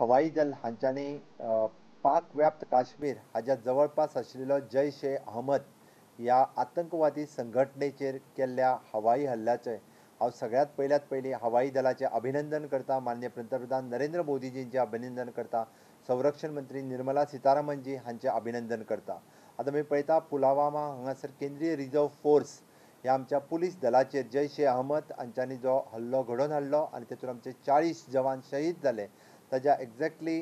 हवाई दल हांच्यांनी पाक व्याप्त काश्मीर हाज्या जवळपास आशिल्लो जैश ए अहमद ह्या आतंकवादी संघटनेचेर केल्ल्या हवाई हल्ल्याचें हांव सगळ्यांत पयल्यात पयलीं हवाई दलाचें अभिनंदन करता. माननीय पंतप्रधान नरेंद्र मोदीजींचें अभिनंदन करता. संरक्षण मंत्री निर्मला सीतारामनजी हांचें अभिनंदन करता. आतां आमी पळयता पुलवामा हांगासर केंद्रीय रिजर्व फोर्स ह्या आमच्या पुलीस दलाचेर जैश ए अहमद हांच्यांनी जो हल्लो घडोवन हाडलो आनी तेतून आमचे 40 जवान शहीद जाले, ताज्या एक्झॅक्टली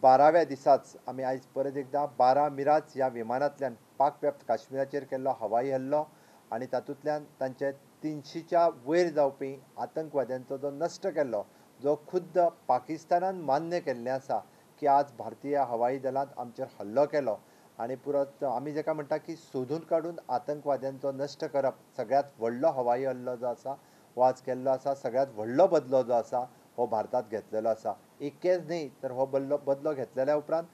12व्या दिसाच आमी आयज परत एकदां 12 मिराज ह्या विमानांतल्यान पाक व्याप्त काश्मीराचेर केल्लो हवाई हल्लो आनी तातूंतल्यान तांचे 300च्या वयर जावपी आतंकवाद्यांचो जो नश्ट केल्लो, जो खुद्द पाकिस्तानान मान्य केल्लें आसा की आज भारतीय हवाई दलांत आमचेर हल्लो केलो आनी पुरत आमी जेका म्हणटा की सोदून काडून आतंकवाद्यांचो नश्ट करप सगळ्यांत व्हडलो हवाई हल्लो जो आसा हो आज केल्लो आसा. सगळ्यांत व्हडलो बदलो जो आसा हो भारतांत घेतलेलो आसा. एकेच न्ही तर हो बदलो घेतलेल्या उपरांत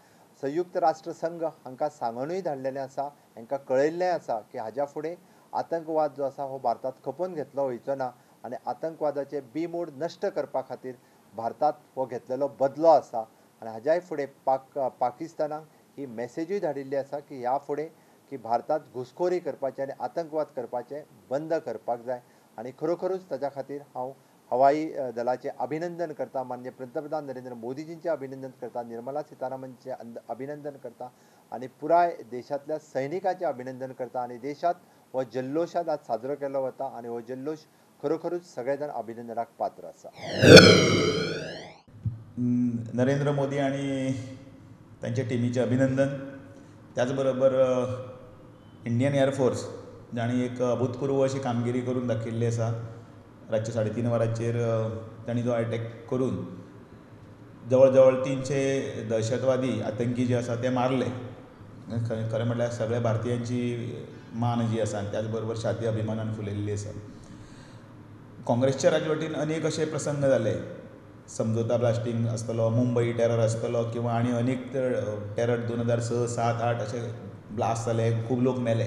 संयुक्त राष्ट्र संघ हांकां सांगूनय धाडलेलें आसा, हांकां कळयल्लें आसा की हाज्या फुडें आतंकवाद जो आसा हो भारतांत खपोवन घेतलो वयचो ना आनी आतंकवादाचे बिमूड नश्ट करपा खातीर भारतांत हो घेतलेलो बदलो आसा. आनी हाज्याय फुडें पाकिस्तानाक ही मॅसेजूय धाडिल्ली आसा की ह्या फुडें की भारतांत घुसखोरी करपाचें आनी आतंकवाद करपाचें बंद करपाक जाय. आनी खरोखरूच ताज्या खातीर हांव हवाई दलाचें अभिनंदन करता, माननीय पंतप्रधान नरेंद्र मोदीजींचें अभिनंदन करता, निर्मला सीतारामनचें अभिनंदन करता आनी पुराय देशांतल्या सैनिकांचें अभिनंदन करता. आनी देशांत हो जल्लोशात आज साजरो केल्लो वता आनी हो जल्लोश खरोखरूच सगळे जाण अभिनंदनाक पात्र आसा. नरेंद्र मोदी आनी तांच्या टिमीचें अभिनंदन. त्याच बरोबर इंडियन एअरफोर्स जांणी एक अभूतपूर्व अशी कामगिरी करून दाखयल्ली आसा. रातच्या 3:30 वरांचेर तांणी जो एटॅक करून जवळ जवळ 300 दहशतवादी आतंकी जे आसा ते मारले. खरें म्हटल्यार सगळ्या भारतीयांची मान जी आसा आनी त्याच बरोबर छाती अभिमानान फुलयल्ली आसा. काँग्रेसच्या राजवटीन अनेक अशे प्रसंग जाले. समजोता ब्लास्टींग आसतलो, मुंबई टेरर आसतलो किंवा आनी अनेक टेरर 2006, 7, 8 अशे ब्लास्ट जाले, खूब लोक मेले.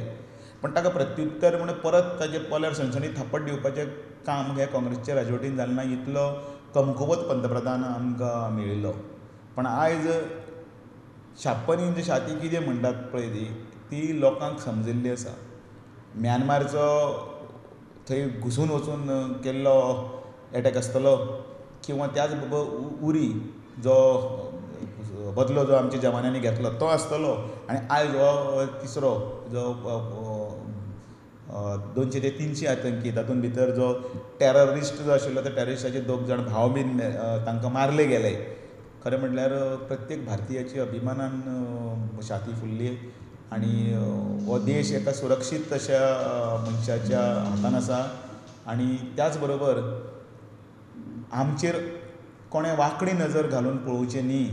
पण ताका प्रत्युत्तर म्हणून परत ताजे पोल्यार सणसणीत थापट दिवपाचें काम हें काँग्रेसच्या राजवटीन जालें ना. इतलो कमकुवत पंतप्रधान आमकां मेळिल्लो. पण आयज 56 इंच छाती कितें म्हणटात पळय ती लोकांक समजिल्ली आसा. म्यानमारचो थंय घुसून वचून केल्लो एटॅक आसतलो किंवा त्याच बरोबर उरी जो बदलो जो आमच्या जवानांनी घेतलो तो आसतलो आनी आयज हो तिसरो जो 200 ते 300 आतंकी तातूंत भितर जो टेररिस्ट जो आशिल्लो त्या टेररिस्टाचे 2 जाण भाव बीन तांकां मारले गेले. खरें म्हटल्यार प्रत्येक भारतीयाची अभिमानान छाती फुल्ली आनी हो देश एका सुरक्षीत अशा मनशाच्या हातान आसा. आनी त्याच बरोबर आमचेर कोणें वांकडी नजर घालून पळोवचें न्ही.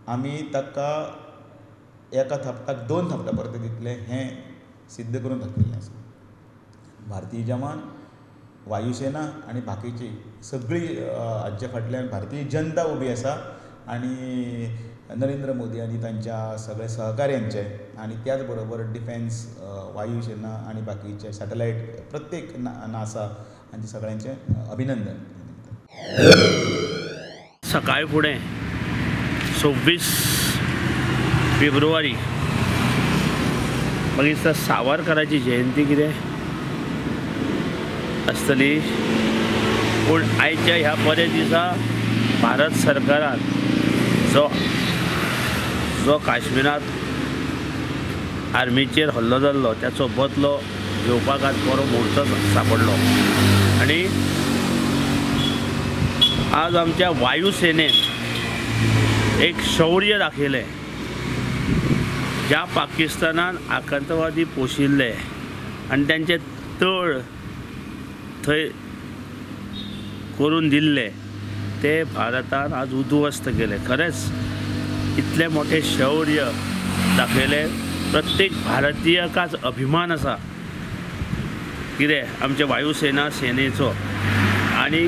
आमी ताका एका थापटाक 2 थापटां परते दितले हें सिद्ध करून दाखयल्लें आसा. भारतीय जवान, वायुसेना आनी बाकीची सगळी हाच्या फाटल्यान भारतीय जनता उबी आसा आनी नरेंद्र मोदी आनी तांच्या सगळ्या सहकाऱ्यांचे आनी त्याच बरोबर डिफेन्स, वायुसेना आनी बाकीचे सॅटलायट प्रत्येक नासा हांचे सगळ्यांचें अभिनंदन. सकाळी फुडें 26 फेब्रुवारी मागीर सावरकराची जयंती कितें आसतली, पूण आयच्या ह्या बऱ्या दिसा भारत सरकारान जो जो काश्मीरांत आर्मीचेर हल्लो जाल्लो त्याचो बदलो घेवपाक आज बरो मुहूर्त सापडलो आनी आज आमच्या वायुसेनेन एक शौर्य दाखयलें. ज्या पाकिस्तानान आतंकवादी पोशिल्ले आनी तांचे तळ थंय करून दिल्ले ते भारतान आज उद्ध्वस्त केले. खरेंच इतलें मोठें शौर्य दाखयलें. प्रत्येक भारतीयकाच अभिमान आसा कितें आमच्या वायुसेना सेनेचो आनी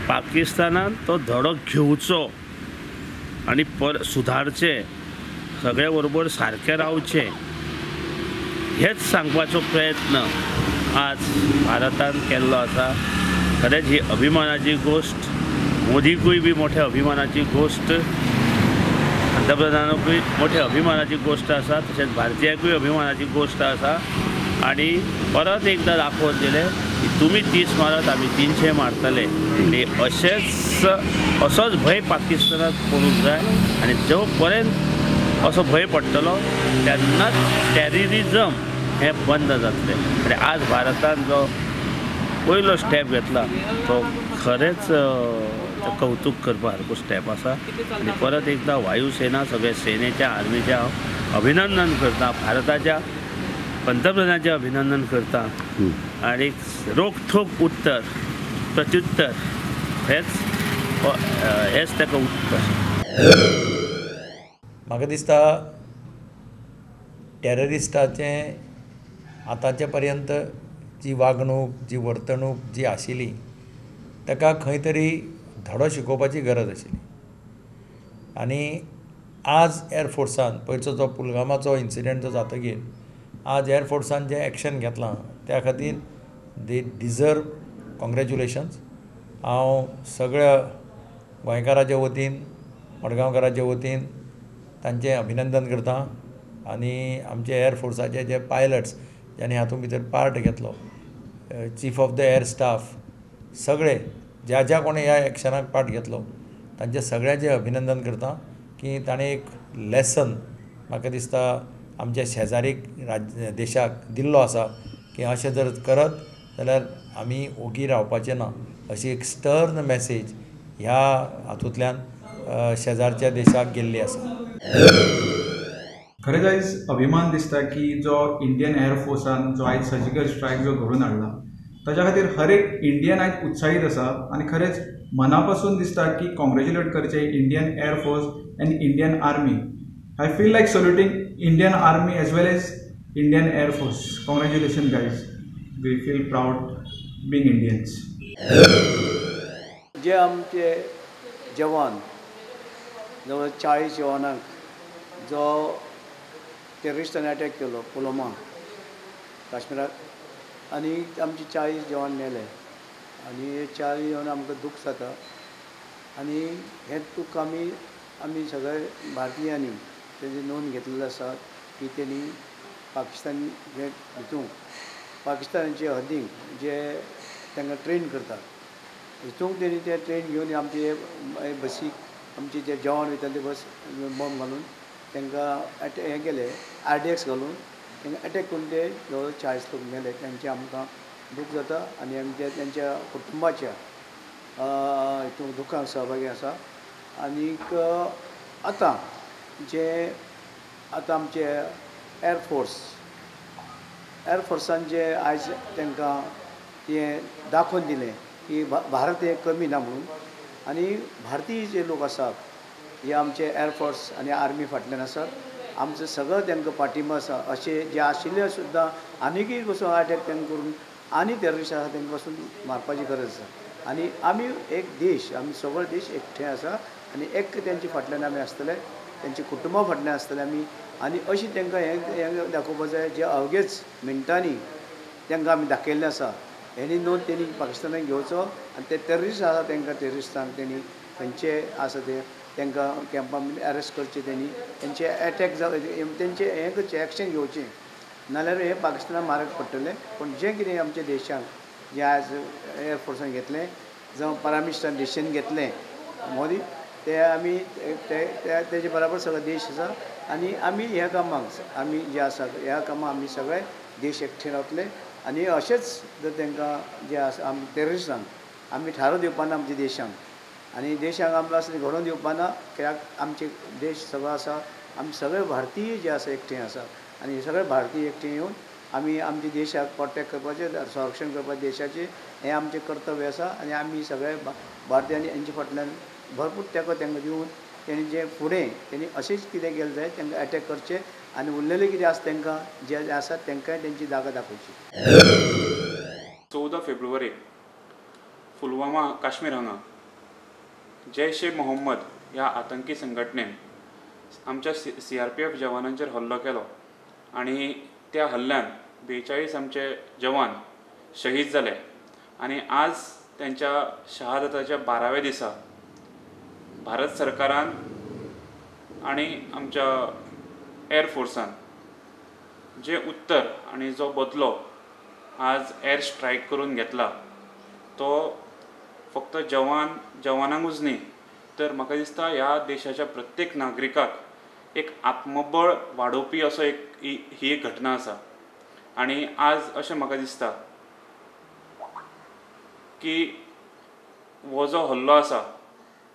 पाकिस्तानान तो धडो घेवचो आनी पर सुधारचें, सगळ्या बरोबर सारकें रावचें हेच सांगपाचो प्रयत्न आज भारतान केल्लो आसा. खरेंच ही अभिमानाची गोश्ट. मोदीकूय बी मोठ्या अभिमानाची गोश्ट, पंतप्रधानाकूय मोठ्या अभिमानाची गोश्ट आसा, तशेंच भारतीयांकूय अभिमानाची गोश्ट आसा. आनी परत एकदां दाखोवन दिलें की तुमी 30 मारत आमी 300 मारतले. आनी अशेंच असोच भंय पाकिस्तानाक पडूंक जाय आनी जो पर्यंत असो भंय पडटलो तेन्नाच टेररिजम हें बंद जातलें. आनी आज भारतान जो पयलो स्टेप घेतला तो खरेंच कौतूक करपा सारको स्टेप आसा. आनी परत एकदां वायुसेना सगळ्या सेनेच्या आर्मीच्या हांव अभिनंदन करता, भारताच्या पंतप्रधानाचें अभिनंदन करता. आनी रोखठोक उत्तर प्रत्युत्तर हेच हेच ताका उत्तर. म्हाका दिसता टेररिस्टाचें आतांचे पर्यंत जी वागणूक, जी वर्तणूक जी आशिल्ली ताका खंय तरी धडो शिकोवपाची गरज आशिल्ली. आनी आज एअरफोर्सान पयरचो जो पुलगामाचो इन्सिडंट जो जातकीर आज एअरफोर्सान जें एक्शन घेतलां त्या खातीर दे डिजर्व कॉंग्रेच्युलेशन्स. हांव सगळ्या गोंयकाराच्या वतीन, मडगांवकाराच्या वतीन तांचें अभिनंदन करता. आनी आमचे एअरफोर्साचे जे पायलट्स ज्यांनी हातूंत भितर पार्ट घेतलो, chief of the air staff, सगळे ज्या ज्या कोणें ह्या एक्शनाक पार्ट घेतलो तांचें सगळ्यांचें अभिनंदन करता की ताणें एक लेसन म्हाका दिसता आमच्या शेजारी राज्य देशाक दिल्लो आसा की अशें जर करत जाल्यार आमी ओगी रावपाचें ना, अशी एक स्टर्न मॅसेज ह्या हातूंतल्यान शेजारच्या देशाक गेल्ली आसा. खरेंच आयज अभिमान दिसता की जो इंडियन एअरफोर्सान जो आयज सर्जिकल स्ट्रायक जो घडोवन हाडला ताच्या खातीर हर एक इंडियन आयज उत्साहीत आसा. आनी खरेंच मना पासून दिसता की कॉंग्रेच्युलेट करचें Indian air force and Indian army. I feel like saluting Indian army as well as Indian air force. Congratulation guys, we feel proud being Indians. जे आमचे जवान जवळ 40 जवानांक जो टेररिस्टांनी अटॅक केलो पुलवामा काश्मीराक आनी आमचे 40 जवान मेले आनी हे 40 जवान आमकां दूख जाता. आनी हें दूख आमी आमी सगळे भारतीयांनी तेजी नोंद घेतलेली आसा की तेणी पाकिस्तानी जे हितूंक पाकिस्तानाचे हद्दीक जे तांकां ट्रेन करतात हितूंक तेणी ते ट्रेन घेवन आमचे बसीक आमचे जे जवान वयताले ते बस बॉम्ब घालून तांकां हें केलें, RDX घालून तांकां अटॅक करून ते जवळ 40 लोक मेले. तांचें आमकां दूख जाता आनी आमच्या तेंच्या कुटुंबाच्या हितूंत दुख्खाक सहभागी आसा. आनीक आतां जे आतां आमचे एअरफोर्स एअरफोर्सान जे आयज तांकां तें दाखोवन दिलें की भारत हें कमी ना म्हणून. आनी भारतीय जे लोक आसात हे आमचे एअरफोर्स आनी आर्मी फाटल्यान आसात, आमचो सगळो तांकां पाठिंबो आसा. अशें जे आशिल्ले सुद्दां आनीकय कसो अटॅक तांकां करून आनी टेररिस्ट आसा तांकां पासून मारपाची गरज आसा. आनी आमी एक देश, आमी सगळो देश एकठांय आसा आनी एक तेंच्या फाटल्यान आमी आसतले, तेंच्या कुटुंबा फाटल्यान आसतले आमी. आनी अशें तांकां हें दाखोवपा जाय जे अवघेच मिनटांनी तांकां आमी दाखयल्लें आसा. हेणी नोंद तेणी पाकिस्तानाक घेवचो आनी ते टेररिस्ट आसा तांकां टेररिस्टांक तेणी खंयचे आसा ते तांकां कॅम्पान अरेस्ट करचे, तेणी तेंचे एटॅक जावं तेंचे हें करचें, एक्शन घेवचें, नाल्यार हें पाकिस्तानाक मारक पडटलें. पूण जें कितें आमच्या देशाक जें आयज एअरफोर्सान घेतलें जावं प्रायम मिनिस्टरान डिसिजन घेतलें मोदी, ते आमी तेजे बराबर सगळो देश आसा. आनी आमी ह्या कामाक आमी जे आसा ह्या कामाक आमी सगळे देश एकठांय रावतले. आनी अशेंच जर तांकां जे आसा आमी टेररिस्टांक आमी थारो दिवपाना आमच्या देशांक आनी देशांक आमकां असलें घडोवन दिवपाना, कित्याक आमचे देश सगळो आसा, आमी सगळे भारतीय जे आसा एकठांय आसा आनी सगळे भारतीय एकठांय येवन आमी आमच्या देशाक प्रोटेक्ट करपाचें, संरक्षण करपाचें देशाचें हें आमचें कर्तव्य आसा. आनी आमी सगळे भारतीयांनी हेंचे फाटल्यान भरपूर तेंको तांकां दिवन तेणी जें फुडें तेणी अशेंच कितें केलें जाय, तांकां एटॅक करचें आनी उरलेलें कितें आसा तांकां जे आसा तांकांय तेंची जागा दाखोवची. 14 फेब्रुवारीक पुलवामा काश्मीर हांगा जैश ए मोहम्मद ह्या आतंकी संघटनेन आमच्या CRPF जवानांचेर हल्लो केलो आनी त्या हल्ल्यान 42 आमचे जवान शहीद जाले. आनी आज त्यांच्या शहादताच्या 12व्या दिसा भारत सरकारान आनी आमच्या एअरफोर्सान जे उत्तर आनी जो बदलो आज एअर स्ट्रायक करून घेतला तो फक्त जवानांकूच न्ही तर म्हाका दिसता ह्या देशाच्या प्रत्येक नागरिकाक एक आत्मबळ वाडोवपी असो एक ही एक घटना आसा. आनी आज अशें म्हाका दिसता की हो जो हल्लो आसा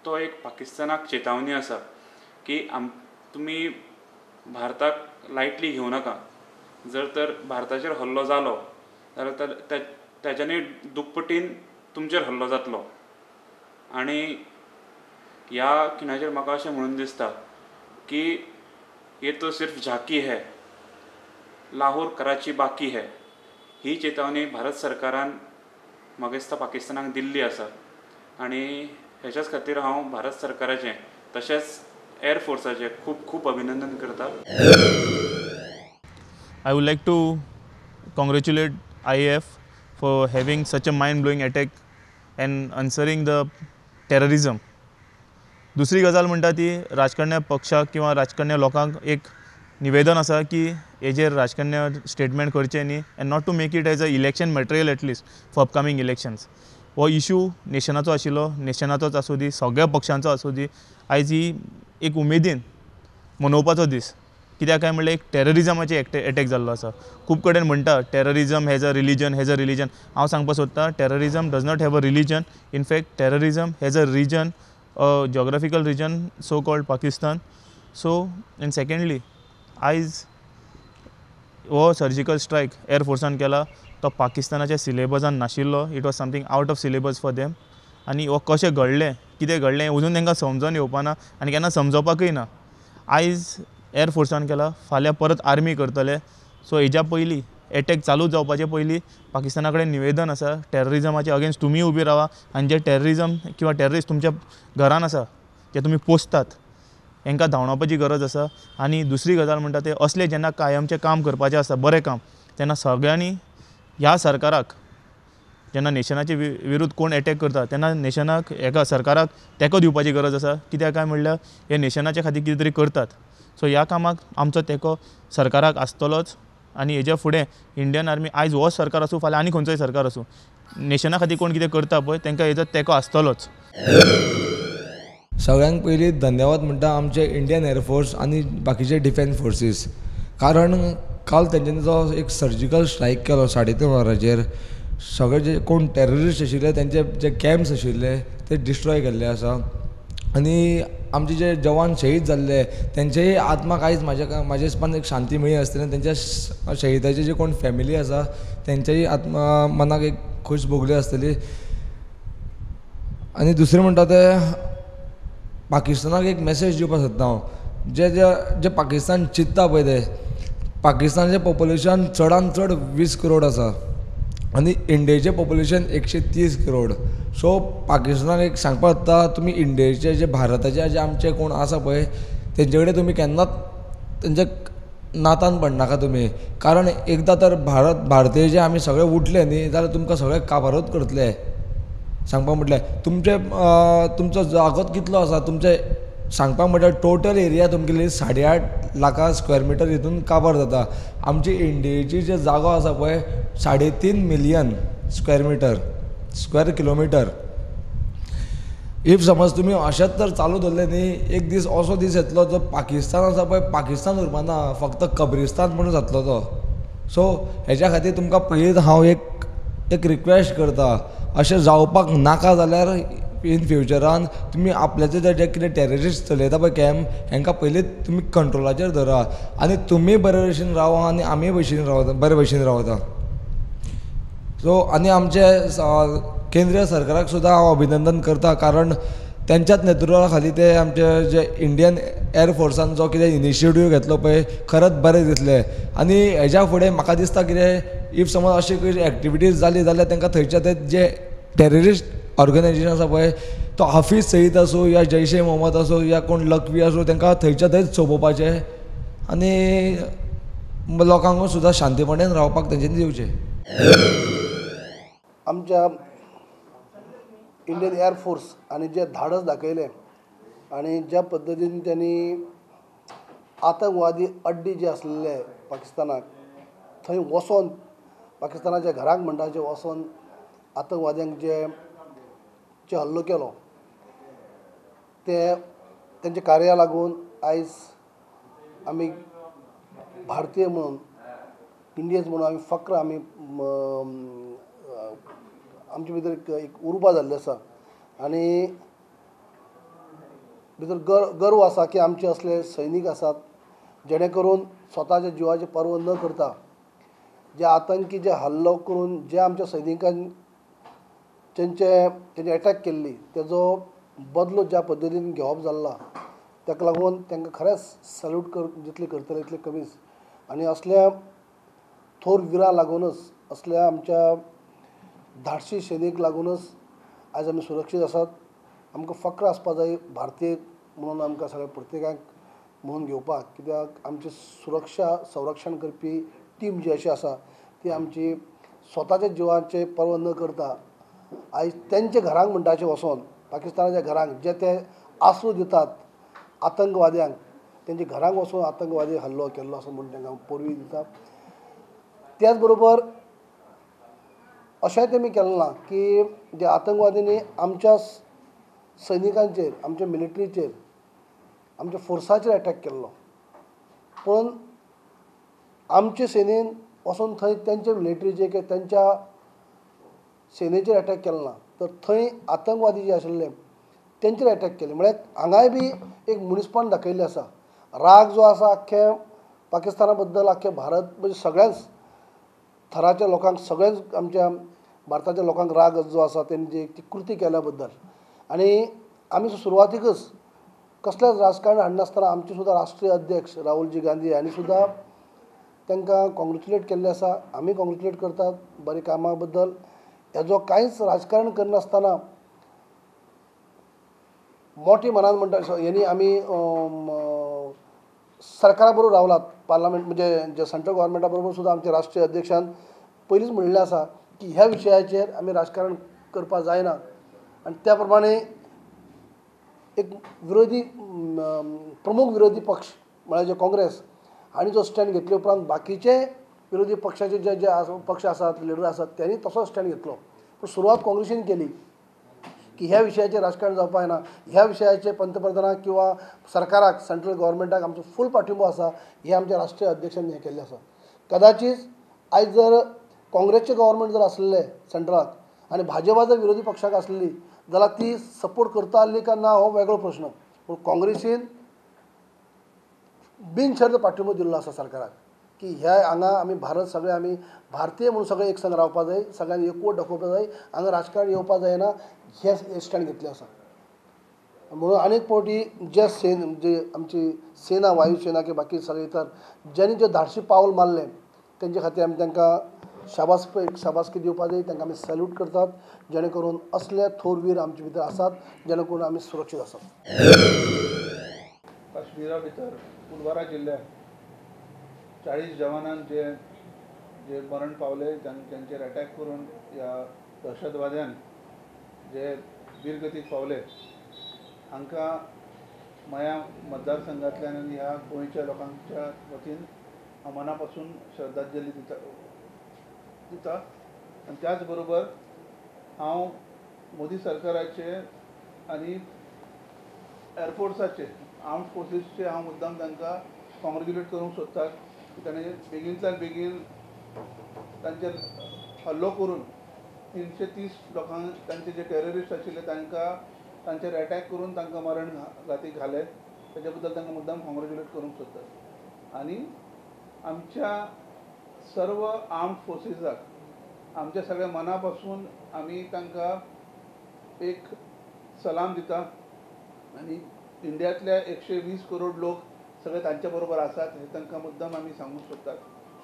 तो एक पाकिस्तानाक चेतावणी आसा की तुमी भारताक लायटली घेवं नाका. जर तर भारताचेर हल्लो जालो जाल्यार ताच्यानी दुप्पटीन तुमचेर हल्लो जातलो. आनी ह्या खिणाचेर म्हाका अशें म्हणून दिसता की ये तो सिर्फ झाकी है, लाहोर कराची बाकी है. ही चेतावणी भारत सरकारान म्हाका दिसता पाकिस्तानाक दिल्ली आसा आनी हेच्याच खातीर हांव भारत सरकाराचें तशेंच एअरफोर्साचें खूब खूब अभिनंदन करता. I would like to congratulate IAF for having such a mind-blowing attack and answering the terrorism. दुसरी गजाल म्हणटा ती राजकारण्या पक्षाक किंवा राजकारण्या लोकांक एक निवेदन आसा की हेजेर राजकारण्य स्टेटमेंट करचें न्ही and not to make it as a election material at least for upcoming elections. हो इशू नेशनाचो आशिल्लो, नेशनाचोच आसूं दी, सगळ्या पक्षांचो आसूं दी, आयज ही एक उमेदीन मनोवपाचो दीस. कित्याक काय म्हणल्यार एक टेररिजमाचे एटॅक जाल्लो आसा. खूब कडेन म्हणटा terrorism has a religion, has a religion. हांव सांगपाक सोदता terrorism does not have a religion. In fact terrorism has a region, a geographical region so called Pakistan. So and secondly आयज हो सर्जिकल स्ट्रायक एअरफोर्सान केला तो पाकिस्तानाच्या सिलेबसान नाशिल्लो. It was something out of syllabus for them. आनी हो कशें घडलें, कितें घडलें अजून तांकां समजून येवपाना आनी केन्ना समजोवपाकूय ना. आयज एअरफोर्सान केला, फाल्यां परत आर्मी करतले. सो हेज्या पयलीं एटॅक चालू जावपाचे पयलीं पाकिस्ताना कडेन निवेदन आसा, टेररिजमाचे अगेन्स्ट तुमी उबी रावा आनी जे टेररिजम किंवा टेररिस्ट तुमच्या घरान आसा जे तुमी पोसतात हांकां धांवडावपाची गरज आसा. आनी दुसरी गजाल म्हणटा ते असले जेन्ना कायमचें काम करपाचें आसता, बरें काम, तेन्ना सगळ्यांनी ह्या सरकाराक जेन्ना नेशनाचे विरुद्ध कोण एटॅक करता तेन्ना नेशनाक एका सरकाराक तेंको दिवपाची गरज आसा. कित्याक काय म्हणल्यार हे नेशनाच्या खातीर कितें तरी करतात. सो ह्या कामाक आमचो तेंको सरकाराक आसतलोच. आनी हेज्या फुडें इंडियन आर्मी आयज हो सरकार आसूं फाल्यां आनी खंयचोय सरकार आसूं, नेशना खातीर कोण कितें करता पळय तांकां हेजो तेंको आसतलोच. सगळ्यांक पयलीं धन्यवाद म्हणटा आमचे इंडियन एअरफोर्स आनी बाकीचे डिफेन्स फोर्सीस, कारण काल तेंच्यांनी जो एक सर्जिकल स्ट्रायक केलो 3.5 वरांचेर सगळे जे कोण टेररिस्ट आशिल्ले तेंचे जे कॅम्प्स आशिल्ले ते डिस्ट्रॉय केल्ले आसा आनी आमचे जे जवान शहीद जाल्ले तेंचेय आत्माक आयज म्हाज्या हिसपान एक शांती मेळ्ळी आसतली आनी तेंच्या शहीदाचे जे कोण फॅमिली आसा तेंच्याय आत्मा मनाक एक खोस भोगली आसतली. आनी दुसरें म्हणटा ते पाकिस्तानाक एक मॅसेज दिवपाक सोदता हांव, जे जे जे पाकिस्तान चिंत्ता पळय ते पाकिस्तानाचें पॉप्युलेशन चडान चड 20 करोड आसा आनी इंडियेचें पॉप्युलेशन 130 करोड. सो पाकिस्तानाक एक सांगपाक सोदता, तुमी इंडियेचे जे भारताचे जे आमचे कोण आसा पळय तेंचे कडेन तुमी केन्नाच तेंच्या नातान पडनाका तुमी, कारण एकदां तर भारतीय जे आमी सगळे उठले न्ही जाल्यार तुमकां सगळे काबारूच करतले. सांगपाक म्हटल्यार तुमचे तुमचो जागोच कितलो आसा तुमचे सांगपाक म्हटल्यार टोटल एरिया तुमगेली 8.5 लाख स्क्वेअर मिटर हितून काबार जाता. आमची इंडियेची जे जागो आसा पळय 3.5 million square metre, square kilometre. If समज तुमी अशेंच तर चालू दवरलें न्ही एक दीस असो दीस येतलो जो पाकिस्तान आसा पळय पाकिस्तान उरपा ना, फक्त कब्रिस्तान म्हणून जातलो तो. सो हेज्या खातीर तुमकां पयलींच हांव एक रिक्वेस्ट करता, अशें जावपाक नाका जाल्यार इन फ्युचरान तुमी आपल्याचे जे कितें टेररिस्ट चलयता पळय कॅम्प हेंकां पयलींच तुमी कंट्रोलाचेर धरा आनी तुमी बरे भशेन रावा आनी आमी भशेन रावता, बरे भशेन रावता. सो आनी आमचे केंद्रीय सरकाराक सुद्दां हांव अभिनंदन करता, कारण तेंच्याच नेतृत्वा खाली ते आमचे जे इंडियन एअरफोर्सान जो कितें इनिशिएटीव घेतलो पळय खरेंच बरें दिसलें. आनी हेज्या फुडें म्हाका दिसता कितें if समज अशी खंयची एक्टिविटीज जाली जाल्यार तांकां थंयच्या थंय जे टेररिस्ट ऑर्गनायजेशन आसा पळय तो हाफीज सईद आसूं या जैश ए मोहम्मद आसूं या कोण लखवी आसूं तांकां थंयच्या थंयच सोंपोवपाचें आनी लोकांक सुद्दां शांतीपणान रावपाक तेंच्यांनी दिवचें. आमच्या इंडियन एअरफोर्स आनी जे धाडस दाखयलें आनी ज्या पद्दतीन त्यांनी आतंकवादी अड्डे जे आसलेले पाकिस्तानाक थंय वचोन पाकिस्तानाच्या घराक म्हणटा जे वचोन आतंकवाद्यांक जे जे हल्लो केलो ते तेंच्या कार्या लागून आयज आमी भारतीय म्हणून इंडियन्स म्हणून आमी फक्र आमी आमचे भितर एक उर्बा जाल्ली आसा आनी भितर गर्व आसा की आमचे असले सैनीक आसात जेणे करून स्वताच्या जिवाची पर्वा न करता जे आतंकी जे हल्लो करून जे आमच्या सैनिकांक तेंचे तेंचे एटॅक केल्ली तेजो बदलो ज्या पद्दतीन घेवप जाल्ला ताका लागून तांकां खरेंच सॅल्यूट कर जितले करतले तितले कमीच. आनी असल्या थोर विरां लागूनच असल्या आमच्या धाडशी सैनीक लागूनच आयज आमी सुरक्षीत आसात. आमकां फक्र आसपा जाय भारतीय म्हणून आमकां सगळ्या प्रत्येकाक म्हणून घेवपाक, कित्याक आमची सुरक्षा संरक्षण करपी टीम जी अशी आसा ती आमची स्वताच्या जिवाचे पर्वा न करता आयज तेंच्या घरांक म्हणटाचे वचोन पाकिस्तानाच्या घरांक जे ते आसरो दितात आतंकवाद्यांक तेंच्या घरांक वचोन आतंकवादी हल्लो केल्लो आसा म्हणून तांकां पोरवी दिता. त्याच बरोबर अशेंय तेमी केलें ना की जे आतंकवाद्यांनी आमच्या सैनिकांचेर आमच्या मिलिटरीचेर आमच्या फोर्साचेर एटॅक केल्लो, पूण आमचे सेनेन वचोन थंय तेंचे मिलिटरीचेर किंवा तेंच्या सेनेचेर एटॅक केलो ना, तर थंय आतंकवादी जे आशिल्ले तेंचेर एटॅक केले. म्हळ्यार हांगाय बी एक मनीसपण दाखयल्लें आसा. राग जो आसा आख्खे पाकिस्ताना बद्दल आख्खे भारत म्हणजे सगळ्याच थराच्या लोकांक सगळ्याच आमच्या भारताच्या लोकांक राग जो आसा तेणी जी ती कृती केल्या बद्दल. आनी आमी सुरवातीकच कसलेंच राजकारण हाडनासतना आमचे सुद्दां राष्ट्रीय अध्यक्ष राहुलजी गांधी हांणी सुद्दां तांकां कॉंग्रेच्युलेट केल्लें आसा. आमी कॉंग्रेच्युलेट करतात बरे कामा बद्दल. हेजो कांयच राजकारण करनासतना मोठे मनान म्हणटा हेणी आमी सरकारा बरोबर रावलात. पार्लमेंट म्हणजे जे सेंट्रल गव्हर्मेंटा बरोबर सुद्दां आमचे राष्ट्रीय अध्यक्षान पयलींच म्हणिल्लें आसा की ह्या विशयाचेर आमी राजकारण करपाक जायना आनी त्या प्रमाणे एक विरोधी प्रमुख विरोधी पक्ष म्हळ्यार जे काँग्रेस हांणी जो स्टँड घेतले उपरांत बाकीचे विरोधी पक्षाचे जे जे पक्ष आसात लिडर आसात त्यांनी तसोच स्टँड घेतलो. पूण सुरवात काँग्रेसीन केली की ह्या विशयाचेर राजकारण जावपाक जायना, ह्या विशयाचेर पंतप्रधानाक किंवा सरकाराक सेंट्रल गव्हर्मेंटाक आमचो फूल पाठिंबो आसा हें आमच्या राष्ट्रीय अध्यक्षांनी हें केल्लें आसा. कदाचीत आयज जर काँग्रेसचें गव्हर्मेंट जर आसलें सेंट्रलाक आनी भाजपा जर विरोधी पक्षाक आसली जाल्यार ती सपोर्ट करता आसली काय ना हो वेगळो प्रश्न, पूण काँग्रेसीन बिनशर्त पाठिंबो दिल्लो आसा सरकाराक की ह्या हांगा आमी भारत सगळे आमी भारतीय म्हणून सगळे एक संग रावपाक जाय, सगळ्यांनी एकवट दाखोवपाक जाय, हांगा राजकारण येवपाक जायना हें स्टँड घेतलें आसा. म्हणून अनेक फावटी जे सेन जे आमची सेना वायुसेना किंवा बाकी सगळे इतर ज्यांनी जे धाडशी पावल मारलें तेंचे खातीर आमी तांकां शाबासकी दिवपाक जाय, तांकां आमी सॅल्यूट करतात जेणे करून असले थोरवीर आमचे भितर आसात जेणे करून आमी सुरक्षीत आसात. काश्मीरा भितर पुलवारा जिल्ल्यात 40 जवानांक जे जे मरण पावले तांचेर अटॅक करून ह्या दहशतवाद्यांक जे वीरगतीक पावले हांकां मया मतदारसंघांतल्यान आनी ह्या गोंयच्या लोकांच्या वतीन हांव मना पासून श्रद्धांजली दिता. आनी त्याच बरोबर हांव मोदी सरकाराचे आनी एअरफोर्साचे आर्म्ड फोर्सीसचे हांव मुद्दाम तांकां कॉंग्रेच्युलेट करूंक सोदता की ताणें बेगीनच्यान बेगीन तांचेर हल्लो करून 330 लोकांक तांचे जे टेररिस्ट आशिल्ले तांकां तांचेर अटॅक करून तांकां मरण घाती घाले ताच्या बद्दल तांकां मुद्दाम कॉंग्रेच्युलेट करूंक सोदता. आनी आमच्या सर्व आर्म्ड फोर्सीसाक आमच्या सगळ्या मना पासून आमी तांकां एक सलाम दिता आनी इंडियांतल्या 120 करोड लोक सगळे तांच्या बरोबर आसात हे तांकां मुद्दाम आमी सांगूंक सोदतात.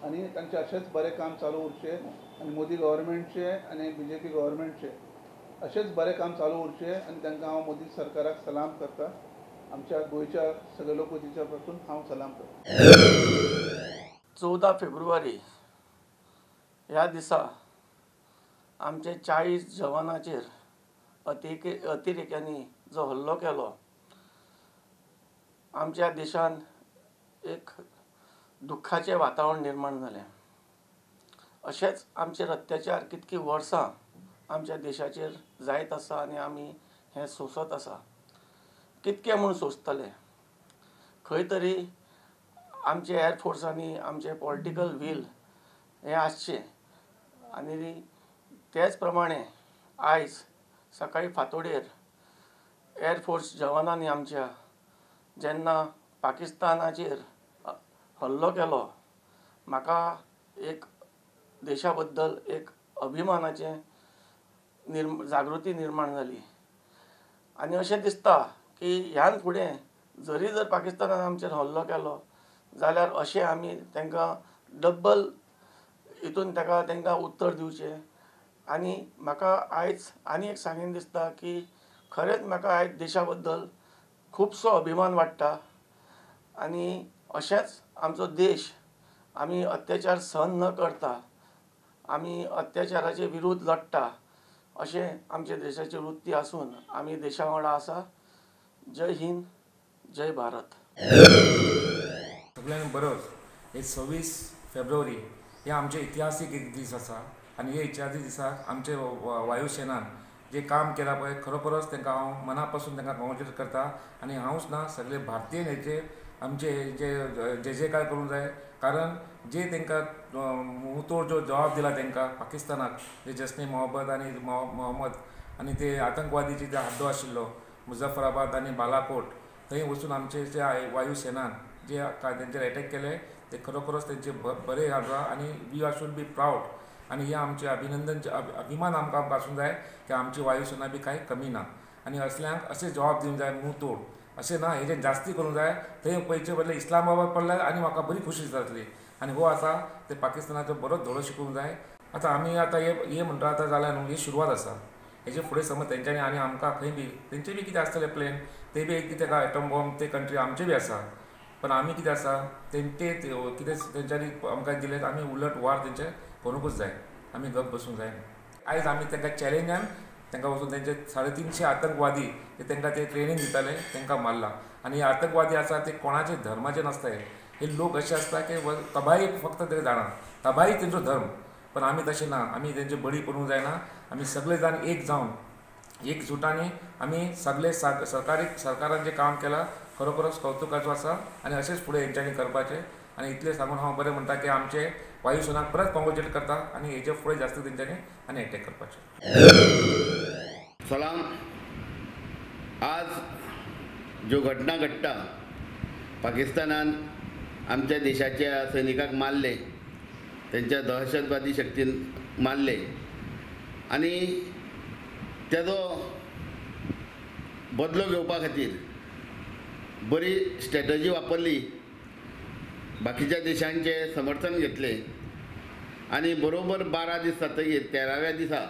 आनी तांचें अशेंच बरें काम चालू उरचें आनी मोदी गव्हर्मेंटचें आनी बीजेपी गव्हर्मेंटचें अशेंच बरें काम चालू उरचें आनी तांकां हांव मोदी सरकाराक सलाम करता. आमच्या गोंयच्या सगळ्या लोकवतीच्या पासून हांव सलाम करता. 14 फेब्रुवारी ह्या दिसा आमचे 40 जवानाचेर अतिरेक्यांनी जो हल्लो केलो आमच्या देशान एक दुख्खाचें वातावरण निर्माण जालें. अशेंच आमचेर अत्याचार कितकी वर्सां आमच्या देशाचेर जायत आसा आनी आमी हें सोंसत आसा. कितकें म्हूण सोंसतले? खंय तरी आमचे एअरफोर्सांनी आमचें पॉलिटिकल व्हील हें आसचें आनी तेच प्रमाणे आयज सकाळी फांतोडेर एअरफोर्स जवानांनी आमच्या जेन्ना पाकिस्तानाचेर हल्लो केलो, म्हाका एक देशा बद्दल एक अभिमानाचें जागृती निर्माण जाली आनी अशें दिसता की ह्यान फुडें जरी जर पाकिस्तानान आमचेर हल्लो केलो जाल्यार अशें आमी तांकां डब्बल हितून तांकां उत्तर दिवचें. आनी म्हाका आयज आनी एक सांगीन दिसता की खरेंच म्हाका आयज देशा बद्दल खुबसो अभिमान वाडटा आनी अशेंच आमचो देश आमी अत्याचार सहन न करता आमी अत्याचाराचे विरुद्ध लडटा अशें आमच्या देशाची वृत्ती आसून आमी देशा वांगडा आसा. जय हिंद, जय भारत. सगळ्यांक बरोच हे 26 फेब्रुवारी हे आमचे इतिहासीक एक दीस आसा आनी हे इतिहासीक दिसाक आमचे वायुसेनान जे काम केलां पळय, खरोखरोच तांकां हांव मना पासून तांकां कॉंग्रेच्युलेट करता आनी हांवूच ना सगळे भारतीय हेचे आमचे जे जय जयकार करूंक जाय. कारण जे तांकां मुतोड जो जवाब दिला तांकां पाकिस्तानाक, जे जश्ने मोहब्बत आनी मोहम्मद आनी ते आतंकवादीचे जे हड्डो आशिल्लो मुजफ्फराबाद आनी बालाकोट, थंय वचून आमचे जे वायुसेनान जे तेंचेर एटॅक केले ते खरोखरोच तेंचे बरे आसा आनी we are should be proud. आनी हे आमचे अभिनंदन अभिमान आमकां आसूंक जाय की आमची वायुसेना बी कांय कमी ना आनी असल्यांक अशें जवाब दिवंक जाय मुंह तोड अशें ना, हेजें जास्ती करूंक जाय. थंय पयचे बदले इस्लामाबाद पडल्यार आनी म्हाका बरी खुशी जातली आनी हो आसा ते पाकिस्तानाचो बरो धडो शिकूंक जाय. आतां आमी आतां हे म्हणटा आतां जालें न्हू, ही सुरवात आसा. हेजे फुडें समज तेंच्यांनी आनी आमकां खंय बी तेंचे बी कितें आसतलें प्लेन, ते बी कितें काय एटम बॉम्ब ते कंट्री आमचे बी आसा, पण आमी कितें आसा तेंचे कितें तेंच्यांनी आमकां दिलें आमी उलट वार तेंचे करूंकूच जाय, आमी गप बसूंक जायना. आयज आमी तांकां चॅलेंजान तांकां वचून तेंचे 350 आतंकवादी ते तांकां ते ट्रेनींग दिताले तांकां मारला. आनी हे आतंकवादी आसा ते कोणाचे धर्माचे नासता, हे लोक अशे आसता की तबाही फक्त ते जाणा, तबाही तेंचो धर्म. पण आमी तशें ना, आमी तेंचे बळी पडूंक जायना. आमी सगळे जाण एक जावन एकजुटांनी आमी सगळे सरकारान जें काम केलां खरोखरोच कौतुकाचो आसा आनी अशेंच फुडें हेंच्यांनी करपाचें. आनी इतलें सांगून हांव बरें म्हणटा की आमचे वायुसेनाक परत कॉंग्रेच्युलेट करता आनी हेजे फुडें जास्त तेंच्यांनी आनी एटॅक करपाचें. सलाम. आज ज्यो घटना घडटा, पाकिस्तानान आमच्या देशाच्या सैनिकांक मारले, तेंच्या दहशतवादी शक्तीन मारले आनी तेजो बदलो घेवपा खातीर बरी स्ट्रॅटजी वापरली, बाकीच्या देशांचें समर्थन घेतलें आनी बरोबर 12 दीस जातकीर 13व्या दिसा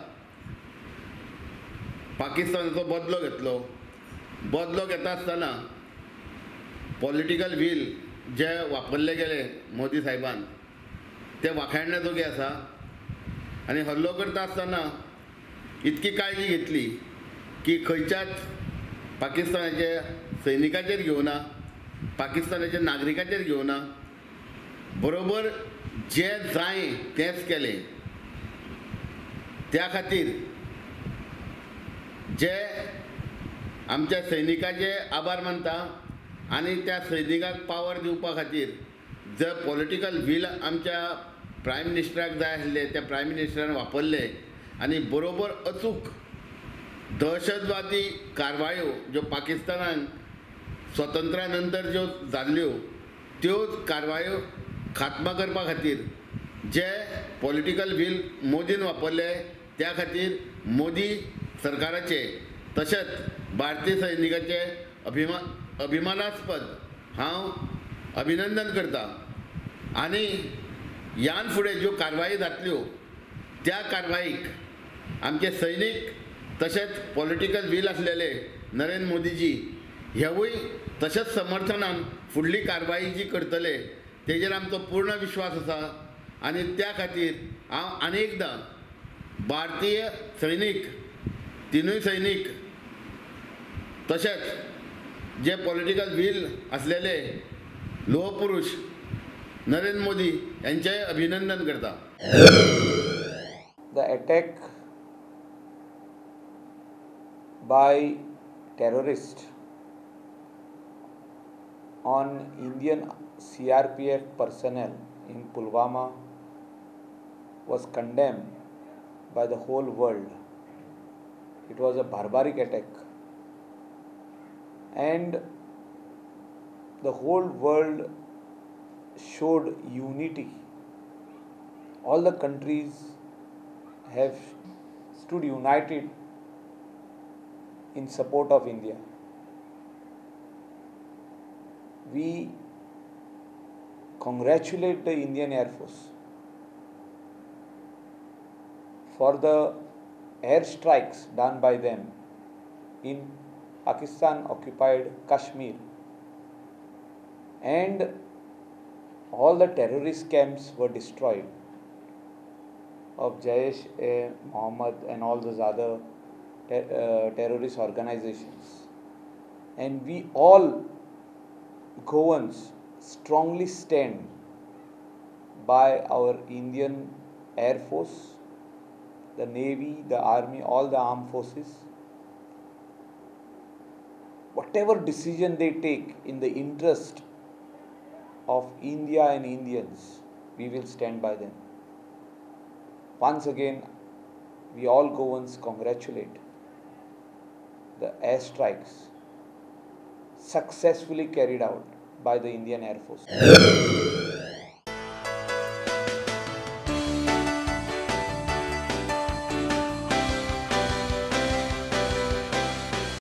पाकिस्तानाचो बदलो घेतलो. बदलो घेता आसतना पॉलिटिकल व्हील जे वापरले गेले मोदी साहेबान ते वाखाणण्या जोगे आसा आनी हल्लो करता आसतना इतकी काळजी घेतली की खंयच्याच पाकिस्तानाचे सैनिकाचेर घेवना, पाकिस्तानाच्या नागरिकाचेर घेवना, बरोबर जे जाय तेंच केलें. त्या खातीर जे आमच्या सैनिकाचे आभार मानता आनी त्या सैनिकाक पावर दिवपा खातीर जर पॉलिटिकल व्हील आमच्या प्रायम मिनिस्टराक जाय आसले त्या प्रायम मिनिस्टरान वापरले आनी बरोबर अचूक दहशतवादी कारवायो ज्यो पाकिस्तानान स्वतंत्रा नंतर ज्यो जाल्ल्यो त्यो कारवायो खात्मा करपा खातीर जे पॉलिटिकल व्हील मोदीन वापरले त्या खातीर मोदी सरकाराचे तशेंच भारतीय सैनिकाचे अभिमानास्पद हांव अभिनंदन करता. आनी ह्यान फुडें ज्यो कारवाई जातल्यो त्या कारवाईक आमचे सैनीक तशेंच पॉलिटिकल व्हील आसलेले नरेंद्र मोदीजी हेवूय तशेंच समर्थनान फुडली कारवाई जी करतले तेजेर आमचो पूर्ण विश्वास आसा. आनी त्या खातीर हांव आनी एकदां भारतीय सैनीक, तिनूय सैनीक तशेंच जे पॉलिटिकल व्हील आसलेले लोहपुरुष नरेंद्र मोदी यांचेय अभिनंदन करता. The attack by terrorists on Indian CRPF personnel in Pulwama was condemned by the whole world. It was a barbaric attack, and the whole world showed unity. All the countries have stood united in support of India. We congratulate the Indian Air Force for the air strikes done by them in Pakistan occupied Kashmir, and all the terrorist camps were destroyed of Jaish-e-Mohammed and all those other terrorist organizations. And we all Goans strongly stand by our Indian Air Force, the Navy, the Army, all the armed forces. Whatever decision they take in the interest of India and Indians, we will stand by them. Once again, we all Goans congratulate the airstrikes successfully carried out by the Indian Air Force.